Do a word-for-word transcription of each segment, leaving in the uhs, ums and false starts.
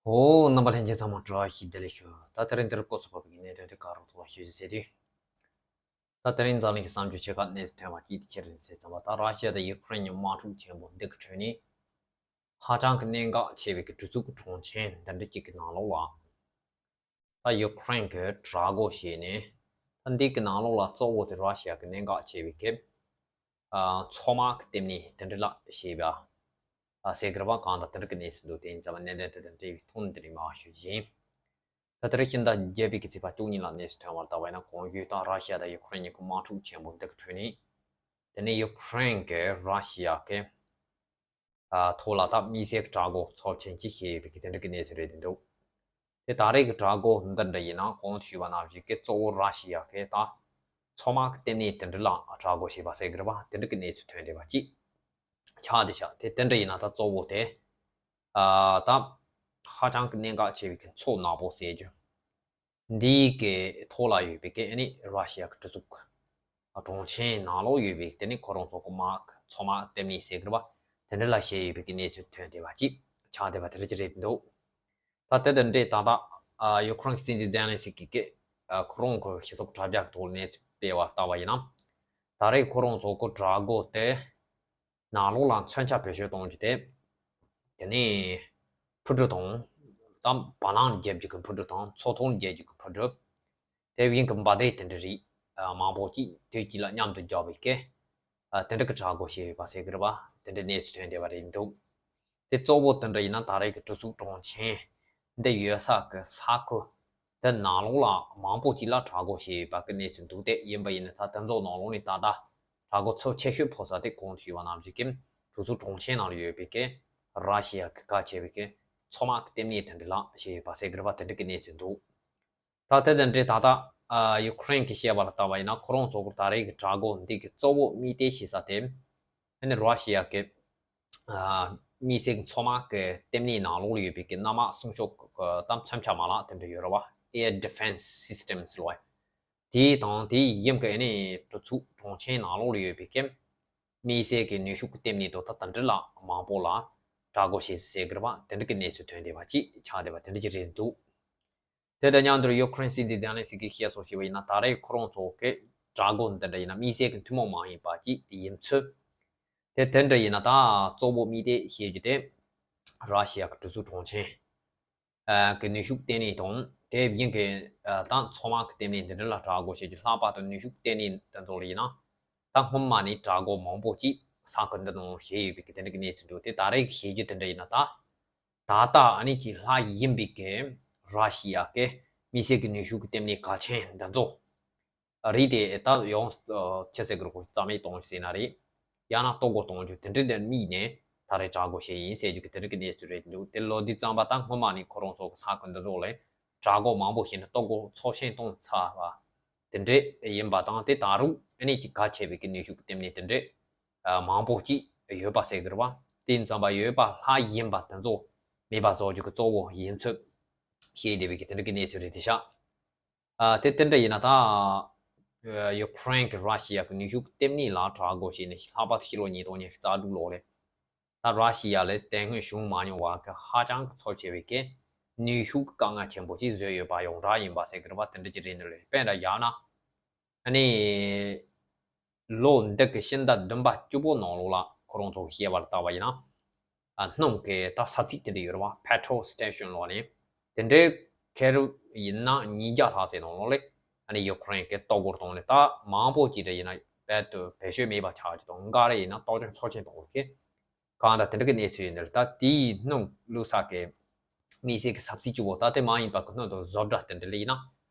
ཨོ། རྣམ་པ་ལྷན་རྒྱས་ཚང་མ་བཀྲ་ཤིས་བདེ་ལེགས་ཞུ། ད་དེ་རིང་འདིར་སྐོར་སུ་བབས་པའི་གནད་དོན་དེ་ག་རུ་ཐུག་པ་ཞུ་ཞུ་ཟེར་དུས། ད་དེ་རིང་འཛམ་གླིང་གི་བསམ་བློ་ཆེ་ཁག་གནས་སུ་ཐོན་པ་གཅིག་དེ་ཁྱེད་རང་ཟེར་ཙམ་པ། ད་ར་ཤི་ཡ་དང་ཡུ་ཁུ་རེན་གཉིས་དམག་འཁྲུག་ཆེན་པོ་འདི་གི་ཁྲོད་ནས། ཧ་ཅང་གི་གནད་འགག་ཆེ་བའི་གི་གྲུ་ཚུགས་གྲོང་ཆེན་འདི་འདྲ་གཅིག་གི་ནང་ལོགས་ལ། ད་ཡུ་ཁུ་རེན་གྱི་དྲག་འགོ་བྱས་ནས། ད་འདི་གི་ནང་ལོགས་ལ་གཙོ་བོ་དེ་ར་ཤི་ཡ་གི་གནད་འགག་ཆེ་བའི་གི། ཨ། མཚོ་དམག་གི་ལྟེ་གནས་དེ་འདྲ་ལ་བྱས་པ། ཨ། ཟེར་གི་རེད་པ། གང་ལྟར་དེ་འདྲ་གི་གནས་ཚུལ་འདུག་དེ་ཡིན་ཙང་གནད་དོན་དེ་དང་འབྲེལ་བའི་ཐོག་ནས་དེ་རིང་མར་ཞུ་རྒྱུ་ཡིན། ད་དེ་རིང་ཕྱི་ཟླ་བརྒྱད་པའི་གི་ཚེས་པ་བཅུ་གཉིས་ལ་གནས་སུ་ཐོན་པར་ལྟ་བ་ཡིན་ན། གོང་ཞུས་ལྟར་ར་ཤི་ཡ་དང་ཡུ་ཁུ་རེན་གཉིས་ཀྱི་དམག་འཁྲུག་ཆེན་པོ་འདི་གི་ཁྲོད་ནས། དེ་ནས་ཡུ་ཁུ་རེན་གྱིས་ར་ཤི་ཡ་གི། ཨ། ཐོག་ལ་ད་དམིགས་བསལ་གྱི་དྲག་འགོ་ཚབས་ཆེན་གཅིག་བྱས་ཡོད་པའི་གི་དེ་འདྲ་གི་གནས་ཚུལ་རེད་འདུག་དེ་ད་རེས་ཀྱི་དྲག་འགོ་འདི་འདྲ་ཡིན་ན་གོང་དུ་ཞུས་པ་ནང་བཞིན་གྱི་གཙོ་བོ་ར་ཤི་ཡ་གི་ད་མཚོ་དམག་གི་ལྟེ་གནས་དེ་འདྲ་ལ་དྲག་འགོ་བྱས་པ་ཟེར་གི་རེད་པ། དེ་འདྲ་གི་གནས་ཚུལ་ཐོན་བསྡད་པ་གཅིག་ཆགས་བསྡད་ཤག་དེ་དེ་འདྲ་ཡིན་ན་ད་གཙོ་བོ་དེ། ཨ། ད་ཧ་ཅང་གི་གནད་འགག་ཆེ་བའི་གི་མཚོ་ནག་པོ་ཟེར་རྒྱུ། འདིའི་གི་ཐོག་ལ་ཡོད་པའི་གི་ཨ་ནི་ར་ཤི་ཡ་གི་གྲུ་ཚུགས་གྲོང་ཆེན་ནང་ལོགས་ཡོད་པའི་དེ་ནི་ཁོ་རང་ཚོ་གི་དམག་མཚོ་དམག་ལྟེ་གནས་ཟེར་གི་རེད་པ། དེ་འདྲ་ལ་བྱས་ཡོད་པའི་གི་གནས་ཚུལ་ཐོན་བསྡད་པ་གཅིག་ཆགས་བསྡད་པ་དེ་འདྲ་ཅིག་རེད་འདུག་ད་དེ་དང་འབྲེལ་ད་ལྟ། ཨ། ཡུ་ཁུ་རེན་གྱི་སྲིད་འཛིན་ཛེ་ལན་སི་ཀི་གིས། ཨ། ཁོ་རང་གི་སྤྱི་ཚོགས་དྲ་རྒྱ་གི་ཐོག་གནས་ཚུལ་སྤེལ་བ་ལྟ་བ་ཡིན་ན། ད་རེས་ཁོ་རང་ཚོ་གི་དྲག་འགོ་དེ་ནང་ལོགས་ལ་མཚོན་ཆ་བེད་སྤྱོད་གཏོང་རྒྱུ་དེ། དེ་ནས་འཕུར་གྲུ་དང་། ད་བ་ལང་རྒྱག་རྒྱུ་གི་འཕུར་གྲུ་དང་། མཚོ་ཐོག་རྒྱག་རྒྱུ་གི་འཕུར་གྲུ། དེ་བཞིན་གྱི་འབར་མདེལ་དེ་འདྲ་རིགས། ཨ། མང་པོ་ཅིག་དུས་གཅིག་ལ་མཉམ་དུ་རྒྱག་པའི་སྐད། ཨ། དེ་འདྲ་གི་དྲག་འགོ་བྱས་ཡོད་པ་ཟེར་གི་རེད་པ། དེ་འདྲའི་གནས་ཚུལ་ཐོན་བསྡད་པ་རེད་འདུག་དེ་གཙོ་བོ་དེ་འདྲ་ཡིན་ན་ད་རེས་ཀྱི་གྲུ་ཚུགས་གྲོང་ཆེན་འདི་ཡོད་ས་གི་ས་ཁུལ་དེ་ནང་ལོགས་ལ་མང་པོ་ཅིག་ལ་དྲག་འགོ་བྱས་ཡོད་པ་གི་གནས་ཚུལ་འདུག་དེ་ཡིན་པ་ཡིན་ན་ད་དེ་ཚོ་ནང་ལོགས་ནས་ད་ལྟ་དྲག་འགོ་ཚབས་ཆེ་ཤོས་ཕོག་ས་དེ་གོང་དུ་ཞུས་པ་ནང་བཞིན་གྱི་གྲུ་ཚུགས་གྲོང་ཆེན་ནང་ལ་ཡོད་པའི་གི་ར་ཤི་ཡ་གི་གལ་ཆེ་བའི་གི་མཚོ་དམག་གི་ལྟེ་གནས་དེ་འདྲ་ལ་བྱས་ཡོད་པ་ཟེར་གི་རེད་པ། དེ་འདྲ་གི་གནས་ཚུལ་འདུག་ད་དེ་དང་འབྲེལ་ད་ལྟ། ཨ། ཡུ་ཁུ་རེན་གྱིས་བཤད་པ་ལ་བལྟས་པ་ཡིན་ན། ཁོ་རང་ཚོ་གི་ད་རེས་ཀྱི་དྲག་འགོ་འདི་གི་གཙོ་བོ་དམིགས་གཏད་བྱེད་ས་དེ། ཨ་ནི་ར་ཤི་ཡ་གི། ཨ། དམིགས་བསལ་གྱི་མཚོ་དམག་གི་ལྟེ་གནས་ནང་ལོགས་ལ་ཡོད་པའི་གི་གནམ་དམག་སྲུང་སྐྱོབ་ཀྱི་དང་མཚོན་ཆ་མ་ལག་དེ་འདྲ་ཡོད་རེད་པ། Air Defense Systems ལོ། དེའི་དང་དེའི་གཞན་གྱི་ཨ་ནི་གྲུ་ཚུགས་གྲོང་ཆེན་ནང་ལོགས་ལ་ཡོད་པའི་གི་དམིགས་བསལ་གྱི་ནུས་ཤུགས་ཀྱི་ལྟེ་གནས་དང་ད་དེ་འདྲ་ལ་མང་པོ་ལ་དྲག་འགོ་བྱས་ཟེར་གི་རེད་པ། དེ་འདྲ་གི་གནས་ཚུལ་ཐོན་བསྡད་པ་ཅིག་ཆགས་བསྡད་པ་དེ་འདྲ་ཅིག་རེད་འདུག་དེ་དང་མཉམ་དུ་ཡུ་ཁུ་རེན་སྲིད་འཛིན་ཛེ་ལན་སི་ཀིས་བཤད་སྲོལ་ཞིག་ཡིན་ན། ད་རེས་ཁོ་རང་ཚོ་གི་དྲག་འགོ་འདི་འདྲ་ཡིན་ན་དམིགས་བསལ་གྱི་ཐུན་མོང་མ་ཡིན་པ་ཅིག་ཡིན་ཚུལ། དེ་དེ་འདྲ་ཡིན་ན་ད་གཙོ་བོ་དམིགས་གཏད་བྱེད་རྒྱུ་དེ་ར་ཤི་ཡ་གི་གྲུ་ཚུགས་གྲོང་ཆེན། ཨ། གི་ནུས་ཤུགས་ལྟེ་གནས་དང་། དེ་བཞིན་གྱི། ཨ། ད་མཚོ་དམག་གི་ལྟེ་གནས་འདི་འདྲ་ལ་དྲག་འགོ་བྱེད་རྒྱུ། ལྷག་པར་དུ་ནུས་ཤུགས་ལྟེ་གནས་འདི་ཚོ་ལ་ཡིན་ན། ད་སྔོན་མ་ནས་དྲག་འགོ་མང་པོ་ཅིག་ས་ཁུལ་འདི་ནང་བྱས་ཡོད་པའི་གི་དེ་འདྲ་གི་གནས་ཚུལ་འདུག་དེ་ད་རེས་ཀྱི་བྱེད་རྒྱུ་དེ་འདྲ་ཡིན་ན་ད། ད་ལྟ་ཨ་ནི་ཅིག་ལྷག་ཡིན་པའི་གི་ར་ཤི་ཡ་གི་དམིགས་བསལ་གྱི་ནུས་ཤུགས་ཀྱི་ལྟེ་གནས་གལ་ཆེན་འདི་ཚོ་རིགས་དེ་ད་ཡོངས་སུ་ཅི་ཟེར་དགོས་རེད། རྩ་མེད་གཏོང་ཟེར་ན་རེད། ཡང་ན་གཏོར་རྒོལ་གཏོང་རྒྱུ་དེ་འདྲ་དེ་དམིགས་ནས་ད་རེས་དྲག་འགོ་བྱས་ཡིན་ཟེར་རྒྱུ་གི་དེ་འདྲ་གི་གནས་ཚུལ་རེད་འདུག་དེ་ལོ་དུས་ཙམ་པ་ད་སྔོན་མ་ནས་ཁོ་རང་ཚོ་གི་ས་ཁུལ་འདི་ཚོ་ལ་དྲག་འགོ་མང་པོ་བྱས་ནས་གཏོར་རྒོལ་ཚོགས་ཆེན་བཏང་ཚར་བ་དེ་འདྲ་ཡིན་པ་དང་། དེ་ད་རུང་ཨ་ནི་ཅིག་གལ་ཆེ་བའི་གི་ནུས་ཤུགས་ཀྱི་ལྟེ་གནས་དེ་འདྲ་མང་པོ་ཅིག་ཡོད་པ་ཟེར་གི་རེད་པ། དེ་ཙམ་པ་ཡོད་པ་ལྷག་ཡིན་པ་དེ་ཚོ་མེད་པ་བཟོ་རྒྱུ་གི་གཙོ་བོ་ཡིན་ཚུལ་བཤད་བསྡད་པའི་གི་དེ་འདྲ་གི་གནས་ཚུལ་རེད་དེ་ཤག་ཨ། དེ་དེ་འདྲ་ཡིན་ན་ད། ཨ། ཡུ་ཁུ་རེན་གྱིས་ར་ཤི་ཡ་གི་ནུས་ཤུགས་ལྟེ་གནས་ལ་དྲག་འགོ་བྱས་ནས་ལྷག་པར་དུ་ཕྱི་ལོ་ཉིས་སྟོང་ཉི་ཤུ་རྩ་དྲུག་ལོ་ལ། ད་ར་ཤི་ཡ་ལ་དེ་སྔོན་བྱུང་མ་མྱོང་བ་གི་ཧ་ཅང་གི་ཚབས་ཆེ་བའི་གི་ནུས་ཤུགས་ཀྱི་དཀའ་ངལ་ཆེན་པོ་ཞིག་བཟོས་ཡོད་པ་ཡོངས་གྲགས་ཡིན་པ་ཟེར་གི་རེད་པ། དེ་འདྲ་ཅིག་རེད་འདུག་ལ། དཔེར་ན་ཡང་ན། ཨ་ནི། ལོ་འདི་གི་ཕྱི་ཟླ་བདུན་པ་བཅུ་པོ་ནང་ལོགས་ལ་ཁོ་རང་ཚོ་གིས་བཤད་པ་ལ་བལྟས་པ་ཡིན་ན། ཨ། སྣུམ་གྱི་ད་ས་ཚིགས་དེ་འདྲ་ཡོད་རེད་པ། Petrol Station ལོ་ནས། དེ་འདྲའི་ཁེར་ཡིན་ན་ཉིས་བརྒྱ་ལྷག་ཙམ་ནང་ལོགས་ལ། ཨ་ནི་ཡུ་ཁུ་རེན་གྱིས་གཏོར་རྒོལ་བཏང་ནས། ད་མང་པོ་ཅིག་རེ་ཡིན་ན་རྦད་དེ་བེད་སྤྱོད་མེད་པ་ཆགས་ཀྱི་དང་། འགའ་རེ་ཡིན་ན་གཏོར་སྐྱོན་ཚབས་ཆེན་བཏང་ཡོད་ཀི། གང་ལྟར་དེ་འདྲ་གི་གནས་ཚུལ་ཡིན་ནའི། ད་དེའི་སྣུམ་བླུགས་ས་གི་དམིགས་བསལ་གྱི་ས་ཚིགས་བཅུ་པོ། ད་དེ་མ་ཡིན་པ་གི་སྣུམ་དང་བཟོ་གྲྭ་དེ་འདྲ་ལ་ཡིན་ན་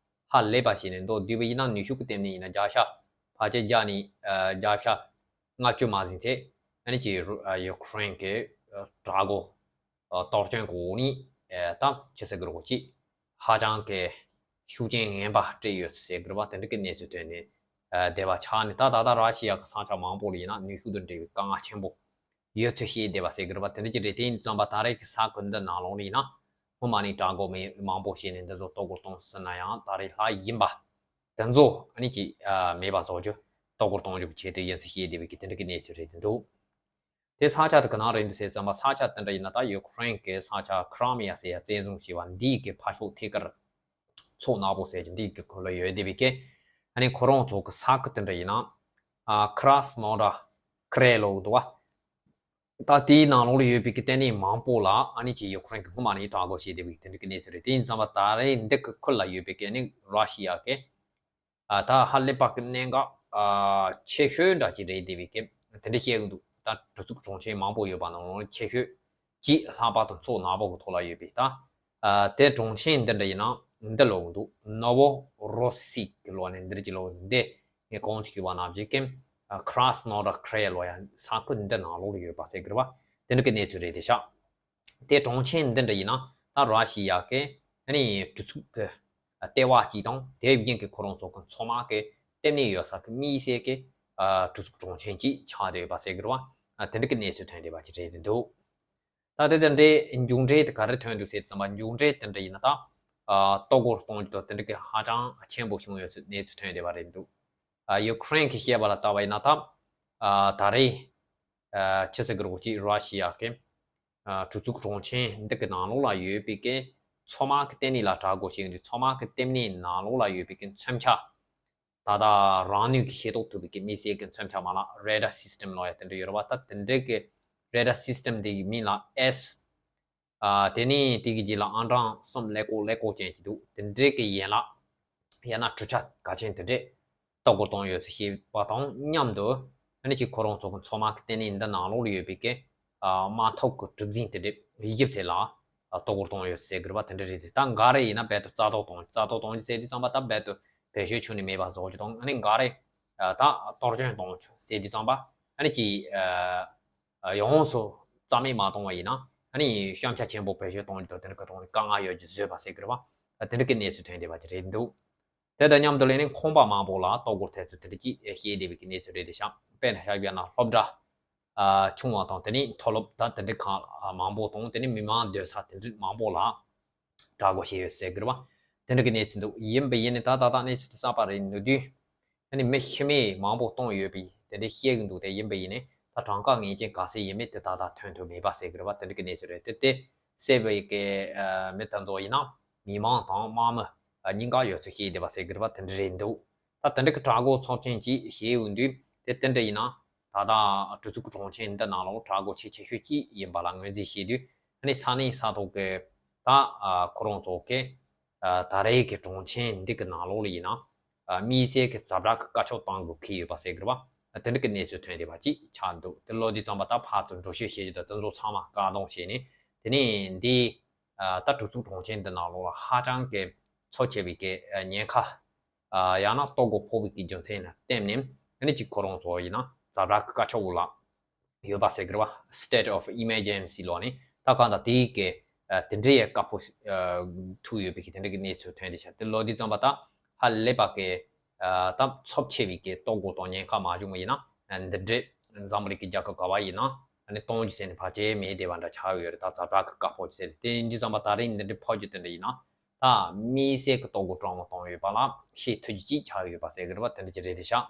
ཧ་ལས་པ་བྱས་ནས་འདུག་བསྡུས་པ་ཡིན་ན་ནུས་ཤུགས་ཀྱི་ལྟེ་གནས་ཡིན་ན་བརྒྱ་ཆ་ཕལ་ཆེར་བརྒྱ་ནས། ཨ། བརྒྱ་ཆ་ལྔ་བཅུ་མ་ཟིན་ཚེ། ཨ་ནི་ཅིག་རུ། ཨ། ཡུ་ཁུ་རེན་གྱི། ཨ། དྲག་འགོ། ཨ། གཏོར་སྐྱོན་གོ་ནི། ཨ། ད་ཅི་ཟེར་གི་རེད་གོ། ཅིག་ཧ་ཅང་གི་ཤུགས་རྐྱེན་ངན་པ་སྤྲད་ཡོད་ཟེར་གི་རེད་པ། དེ་འདྲ་གི་གནས་ཚུལ་ཐོན་ནས། ཨ། བསྡད་པ་ཆགས་ནས། ད་ད་ལྟ་ར་ཤི་ཡ་གི་ས་ཆ་མང་པོ་ལ་ཡིན་ན་ནུས་ཤུགས་དང་འབྲེལ་བའི་དཀའ་ངལ་ཆེན་པོ་ཡོད་ཚུལ་བཤད་བསྡད་པ་ཟེར་གི་རེད་པ། དེ་འདྲ་ཅིག་རེད། དེ་ཡིན་ཙམ་པ་ད་རེས་ཀྱི་ས་ཁུལ་འདི་ནང་ལོགས་ལ་ཡིན་ན་སྔོན་མ་ནས་དྲག་འགོ་མི་མང་པོ་བྱས་ནས་འདི་ཚོ་གཏོར་རྒོལ་གཏོང་ཟིན་ན་ཡང་། ད་རེས་ལྷག་ཡིན་པ་དེ་ཚོ་ཨ་ནི་ཅིག་ཨ། མེད་པ་བཟོ་རྒྱུ། གཏོར་རྒོལ་གཏོང་རྒྱུ་གི་ཆེད་དུ་ཡིན་ཚུལ་བཤད་བསྡད་པའི་གི་དེ་འདྲ་གི་གནས་ཚུལ་རེད་འདུག་དེ་ས་ཆ་དེ་ག་ནང་རེད་འདུག་ཟེར་ཙམ་པ། ས་ཆ་དེ་འདྲ་ཡིན་ན་ད་ཡུ་ཀེ་རེན་གྱི་ས་ཆ་ཁི་རི་མི་ཡ་ཟེར་ཡ་བཙན་བཟུང་བྱས་པ་འདི་གི་ཕ་ཤོག་ཐད་ཀར་མཚོ་ནག་པོ་ཟེར་གྱི་འདི་གི་ཁུལ་ལ་ཡོད་བསྡད་པའི་གི། ཨ་ནི་ཁོ་རང་ཚོ་གི་ས་ཁུལ་དེ་འདྲ་ཡིན་ན། ཨ། ཁྲ་སི་ནོ་ཌར་ཀི་རའེ་ལབ་འདུག་པ། ད་དེའི་ནང་ལོགས་ལ་ཡོད་པའི་གི་ལྟེ་གནས་མང་པོ་ལ་ཨ་ནི་ཅིག་ཡུ་ཀེ་རེན་གྱིས་སྔོན་མ་ནས་དྲག་རྒོལ་བྱས་བསྡད་པའི་དེ་འདྲ་གི་གནས་ཚུལ་རེད། དེ་ཡིན་ཙང་མ་ད་རེས་འདི་གི་ཁུལ་ལ་ཡོད་པའི་གི་ཨ་ནི་ར་ཤི་ཡ་གི། ཨ། ད་ཧ་ལས་པ་གི་གནད་འགག་ཨ། ཆེ་ཤོས་འདྲ་ཅིག་རེད་བསྡད་པའི་གི་དེ་འདྲ་བཤད་གི་འདུག་ད་གྲུ་གཟིངས་གྲོང་ཁྱེར་མང་པོ་ཡོད་པ་ནང་ལོགས་ཆེ་ཤོས་ཀྱི་ལྷག་པར་དུ་མཚོ་ནག་པོ་གི་ཐོག་ལ་ཡོད་པའི་ད། ཨ། དེ་གྲོང་ཁྱེར་འདི་འདྲ་ཡིན་ན་འདི་ལབ་གི་འདུག་ནོ་ཝོ་རོ་སི་སིར་སྐྱིད་ལོ་ནས་འདིར་གྱི་ལོ་འདི་ངས་གོང་དུ་ཞུས་པ་ནང་བཞིན་གི། ཨ། ཁྲ་སི་ནོ་ཌར་ཀི་རའེ་ལབ་ཡ་ས་ཁུལ་འདི་ནང་ལོགས་ལ་ཡོད་པ་ཟེར་གི་རེད་པ། དེ་འདྲ་གི་གནས་ཚུལ་རེད་དེ་ཤག་དེ་གྲོང་ཁྱེར་འདི་འདྲ་ཡིན་ན་ད་ར་ཤི་ཡ་གི་ཨ་ནི་གྲུ་ཚུགས་ཀྱི་ལྟེ་བ་གཅིག་དང་དེ་བཞིན་གི་ཁོ་རང་ཚོ་གི་མཚོ་དམག་གི་ལྟེ་གནས་ཡོད་ས་གི་དམིགས་བསལ་གི། ཨ། གྲུ་ཚུགས་གྲོང་ཁྱེར་གཅིག་ཆགས་བསྡད་ཡོད་པ་ཟེར་གི་རེད་པ། ཨ། དེ་འདྲ་གི་གནས་ཚུལ་ཐོན་བསྡད་པ་ཅིག་རེད་འདུག་ད་དེ་དེ་འདྲའི་མཇུག་འབྲས་དེ་ག་རེ་ཐོན་འདུག་ཟེར་ཙམ་པ། མཇུག་འབྲས་དེ་འདྲ་ཡིན་ན་ད། ཨ། གཏོར་རྒོལ་གཏོང་རྒྱུ་དང་དེ་འདྲ་གི་ཧ་ཅང་ཆེན་པོ་བྱུང་ཡོད་ཚུལ་གནས་ཚུལ་ཐོན་བསྡད་པ་རེད་འདུག་ཨ། ཡུ་ཀེ་རེན་གྱི་བཤད་པ་ལ་བལྟས་པ་ཡིན་ན་ད། ཨ། ད་རེས། ཨ། ཕྱི་ཟླ་དགུ་པ་གཅིག་ར་ཤི་ཡ་གི། ཨ། གྲུ་ཚུགས་གྲོང་ཁྱེར་འདི་གི་ནང་ལོགས་ལ་ཡོད་པའི་གི་མཚོ་དམག་གི་ལྟེ་གནས་ལ་དྲག་རྒོལ་བྱས་ཡོད་དུས་མཚོ་དམག་གི་ལྟེ་གནས་ནང་ལོགས་ལ་ཡོད་པའི་གི་མཚོན་ཆ། ད་ལྟ་རང་ནུས་ཀྱིས་ཤེས་རྟོགས་ཐུབ་པའི་གི་དམིགས་བསལ་གྱི་མཚོན་ཆ་མ་ལག་རེ་ཌར་སིས་ཊེམ་ལབ་ཡ་དེ་འདྲ་ཡོད་རེད་པ། ད་དེ་འདྲའི་གི་རེ་ཌར་སིས་ཊེམ་དེ་གི་མིང་ལ་ཨེས། ཨ། དེ་ནས་དེ་གི་རྗེས་ལ་ཨང་གྲངས་གསུམ་ཀླད་ཀོར་ཀླད་ཀོར་ཅན་གྱི་འདུག་དེ་འདྲའི་གི་ཡན་ལག་ཡང་ན་གྲུབ་ཆ་གལ་ཆེན་དེ་འདྲས་གཏོར་རྒོལ་བཏང་ཡོད་ཟེར་བཤད་པ་དང་མཉམ་དུ། ཨ་ནི་ཅིག་ཁོ་རང་ཚོ་གི་མཚོ་དམག་གི་ལྟེ་གནས་འདི་ནང་ལོགས་ལ་ཡོད་པའི་གི། ཨ། དམག་འཐབ་ཀྱི་གྲུ་གཟིངས་དེ་འདྲས་ཡིབ་ཚད་ལ། ཨ། གཏོར་རྒོལ་བཏང་ཡོད་ཟེར་གི་རེད་པ། དེ་འདྲ་རེད་ཟེར། ད་འགའ་རེ་ཡིན་ན་རྦད་དེ་རྩ་གཏོར་བཏང་། རྩ་གཏོར་བཏང་རྒྱུ་ཟེར་དུས་ཙམ་པ་ད་རྦད་དེ་བེད་སྤྱོད་བྱུང་ནས་མེད་པ་བཟོ་རྒྱུ་དང་། ཨ་ནི་འགའ་རེ། ཨ། ད་གཏོར་སྐྱོན་བཏང་རྒྱུ་ཟེར་དུས་ཙམ་པ། ཨ་ནི་ཅིག་ཨ། ཡོངས་སུ་རྩ་མེད་མ་བཏང་བ་ཡིན་ན། ཨ་ནི་གཤམ་ཆ་ཆེན་པོ་བེད་སྤྱོད་གཏོང་རྒྱུ་དང་དེ་འདྲ་གི་ཐོག་ནས་དཀའ་ངལ་ཡོད་རྒྱུ་བཟོས་པ་ཟེར་གི་རེད་པ། ཨ། དེ་འདྲ་གི་གནས་ཚུལ་ཐོན་བསྡད་པ་ཅིག་རེད་འདུག་དེ་དང་མཉམ་དུ་ལས་ནི་ཁང་པ་མང་པོ་ལ་གཏོར་རྒོལ་ཐེབས་ཚུལ་དེ་འདྲ་ཅིག་བཤད་བསྡད་པའི་གི་གནས་ཚུལ་རེད་དེ་ཤག་དཔེར་ན་ཆ་བཞག་ན་སློབ་གྲྭ། ཨ། ཆུང་བ་དང་དེ་ནས་མཐོ་སློབ་ད་དེ་འདྲའི་ཁང་མང་པོ་དང་དེ་ནས་མི་མང་སྡོད་ས་དེ་འདྲ་མང་པོ་ལ་དྲག་རྒོལ་བྱས་ཡོད་ཟེར་གི་རེད་པ། དེ་འདྲ་གི་གནས་ཚུལ་འདུག་ཡིན་པ་ཡིན་ནའི་ད་ད་ལྟ་གནས་ཚུལ་དེ་གསར་པ་རེད་འདུག་དུས། ཨ་ནི་མི་ཤི་རྨས་མང་པོ་བཏང་ཡོད་པའི་དེ་འདྲའི་བཤད་གི་འདུག་དེ་ཡིན་པ་ཡིན་ནའི་ད་གྲངས་ཀ་ངེས་ཅན་ག་ཚད་ཡིན་མིན་དེ་ད་ལྟ་ཐོན་ཐུབ་མེད་པ་ཟེར་གི་རེད་པ། དེ་འདྲ་གི་གནས་ཚུལ་རེད། དེ་དེ་བསད་པའི་གི་ཨ་མི་དེ་ཚོ་ཡིན་ན་མི་མང་དང་དམག་མི་ཨ་གཉིས་ཀ་ཡོད་ཚུལ་བཤད་བསྡད་པ་ཟེར་གི་རེད་པ། དེ་འདྲ་རེད་འདུག་ད་དེ་འདྲ་གི་དྲག་རྒོལ་ཚབས་ཆེན་ཅིག་བྱས་ཡོང་དུས། དེ་དེ་འདྲ་ཡིན་ན་ད་ལྟ་གྲུ་ཚུགས་གྲོང་ཁྱེར་འདི་ནང་ལོགས་དྲག་རྒོལ་ཆེས་ཆེ་ཤོས་ཅིག་ཡིན་པ་ལ་ངོས་འཛིན་བྱས་དུས། ཨ་ནི་ས་གནས་ས་ཐོག་གི་ད་ཨ་ཁོ་རང་ཚོ་གི་ཨ་ད་རེས་ཀྱི་གྲོང་ཁྱེར་འདི་གི་ནང་ལོགས་ལ་ཡིན་ན་ཨ་དམིགས་བསལ་གྱི་ཛ་དྲག་གི་བཀའ་ཤོག་བཏང་དགོས་ཀྱི་ཡོད་པ་ཟེར་གི་རེད་པ། ཨ་དེ་འདྲ་གི་གནས་ཚུལ་ཐོན་བསྡད་པ་ཅིག་ཆགས་འདུག་དེ་ལོ་དུས་ཙམ་པ་ད་ཕར་ཚུར་འགྲོ་སྐྱོད་བྱེད་རྒྱུ་དང་དེ་ཚོ་ཚང་མ་བཀག་སྡོམ་བྱས་ནས། དེ་ནས་འདི་ཨ་ད་གྲུ་ཚུགས་གྲོང་ཁྱེར་འདི་ནང་ལོགས་ལ་ཧ་ཅང་གི་འཚབ་ཆེ་བའི་གི་ཨ་ཉེན་ཁ། ཨ་ཡང་ན་གཏོར་རྒོལ་ཕོག་པའི་གི་རྒྱུ་མཚན་ལ་བརྟེན་ནས། ཨ་ནི་ཅིག་ཁོ་རང་ཚོ་ཡིན་ན་ཛ་དྲག་གི་བཀའ་ཤོག་འོག་ལ་ཡོད་པ་ཟེར་གི་རེད་པ། State of Emergency ལབ་ནས་ད་གང་ལྟར་དེའི་གི་ཨ་དེ་འདྲའི་ཡ་བཀའ་ཕོག་ཨ་ཐུག་ཡོད་པའི་གི་དེ་འདྲའི་གི་གནས་ཚུལ་ཐོན་བསྡད་ཤག་དེ་ལོ་དུས་ཙམ་པ་ད་ཧ་ལས་པ་གི་ཨ་ད་འཚབ་ཆེ་བའི་གི་གཏོར་རྒོལ་དང་ཉེན་ཁ་མ་བྱུང་བ་ཡིན་ན། ཨ་འདི་འདྲའི་འཛམ་བུ་གླིང་གི་རྒྱལ་ཁབ་ག་བ་ཡིན་ན་ཨ་ནི་གཏོང་རྒྱུ་ཟེར་ནས་ཕལ་ཆེར་མེད་བསྡད་པ་འདྲ་ཆགས་ཡོད་རེད། ད་ཛ་དྲག་གི་བཀའ་ཕོག་རྒྱུ་ཟེར་ཏེ། དེ་ཡིན་དུས་ཙམ་པ་ད་རེས་འདི་འདྲའི་ཕོག་རྒྱུ་དེ་འདྲ་ཡིན་ན། ད་དམིགས་བསལ་གྱི་གཏོར་རྒོལ་དྲག་མོ་བཏང་ཡོད་པ་ལ་ཤེས་ཐུབ་རྒྱུ་ཅིག་ཆགས་ཡོད་པ་ཟེར་གི་རེད་པ། དེ་འདྲ་ཅིག་རེད་དེ་ཤག་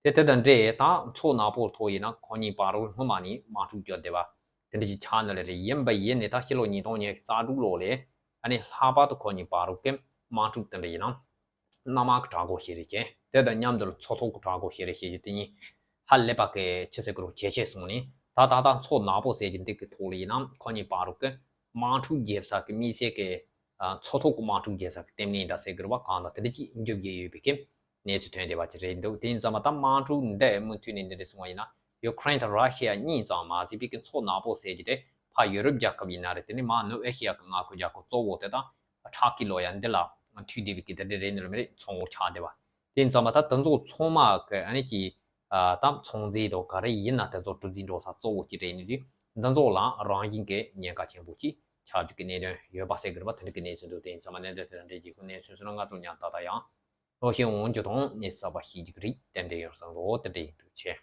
དེ་དེ་དང་འདྲ་ད་མཚོ་ནག་པོ་ཐོག་ཡིན་ན་ཁོ་གཉིས་བར་དུ་སྔོན་མ་ནས་དམག་འཁྲུག་བརྒྱབ་བསྡད་པ་དེ་འདྲ་ཅིག་ཆགས་ནི་ལ་རེད། ཡིན་པ་ཡིན་ནའི་ད་ཕྱི་ལོ་ཉིས་སྟོང་ཉི་ཤུ་རྩ་དྲུག་ལོ་ལ་ཨ་ནི་ལྷག་པར་དུ་ཁོ་གཉིས་བར་དུ་གི་དམག་འཁྲུག་དེ་འདྲ་ཡིན་ན། གནམ་དམག་གི་དྲག་རྒོལ་ཞིག་རེད་ཅེས། དེ་དང་མཉམ་དུ་མཚོ་ཐོག་གི་དྲག་རྒོལ་ཞིག་རེད་ཅེས་ཀྱི་དེ་གཉིས་ཧ་ལས་པ་གི་ཕྱི་སེ་གུ་རུ་ཇེ་ཆེ་སོང་ནས། ད་ད་ལྟ་མཚོ་ནག་པོ་ཟེར་གྱི་འདི་གི་ཐོག་ལ་ཡིན་ན་ཁོ་གཉིས་བར་དུ་གི་དམག་འཁྲུག་བརྒྱབ་ས་གི་དམིགས་བསལ་གི་ཨ་མཚོ་ཐོག་གི་དམག་འཁྲུག་བརྒྱབ་ས་གི་ལྟེ་གནས་འདྲ་ཟེར་གི་རེད་པ། གང་ལྟར་དེ་འདྲ་ཅིག་འཇུག་བསྡད་ཡོད་པའི་གི་གནས་ཚུལ་ཐོན་བསྡད་པ་ཅིག་རེད་འདུག་དེ་ཡིན་ཙང་མ་ད་དམག་འཁྲུག་འདི་མུ་མཐུད་ནས་འདི་འདྲ་སོང་བ་ཡིན་ན། ཡུ་ཀེ་རེན་དང་ར་ཤི་ཡ་གཉིས་ཙམ་མ་ཟད་པའི་གི་མཚོ་ནག་པོ་ཟེར་གྱི་དེ་ཕར་ཡུ་རོབ་རྒྱལ་ཁབ་ཡིན་ན་རེད། དེ་ནས་མར་ནུབ་ཨེ་ཤི་ཡ་གི་མངའ་ཁོངས་རྒྱལ་ཁབ་གཙོ་བོ་དེ་དང་ཊར་ཀི་ལབ་ཡ་འདི་ལ་མཐུད་བསྡད་པའི་གི་དེ་འདྲ་རེད་ནི་ལ་མི་རེད། མཚོ་ངོ་ཆགས་བསྡད་པ། དེ་ཡིན་ཙང་མ་ད་དེ་ཚོ་ཚང་མ་གི་ཨ་ནི་ཀྱི་ཨ་ད་ཚོང་རྫས་དང་ག་རེ་ཡིན་ན་དེ་ཚོ་གྲུ་འཛིན་འགྲོ་ས་གཙོ་བོ་གཅིག་རེད་ནི་དུས། འདི་ཚོ་ལ་རང་བཞིན་གྱི་ཉེན་ཁ་ཆེན་པོ་ཅིག་ཆགས་རྒྱུ་གི་གནད་དོན་ཡོད་པ་ཟེར་གི་རེད་པ། དེ་འདྲ་གི་གནས་ཚུལ་འདུག་དེ་ཡིན་ཙང་མ་གནད་དོན་དེ་འདྲ་གི་གནས་ཚུལ་སོང་ན་ང་ཚོ་ཉམས་ཏག་ཏག་ཡང་ལོ་ཤས་འོང་རྒྱུ་དང་གནས་གསར་པ་ཤེས་རྒྱུ་གི་རིགས་ཏན་ཏན་ཡོང་བསམ་གི་འོ་དེ་འདྲ་ཡིན་འདུག་ཆེ།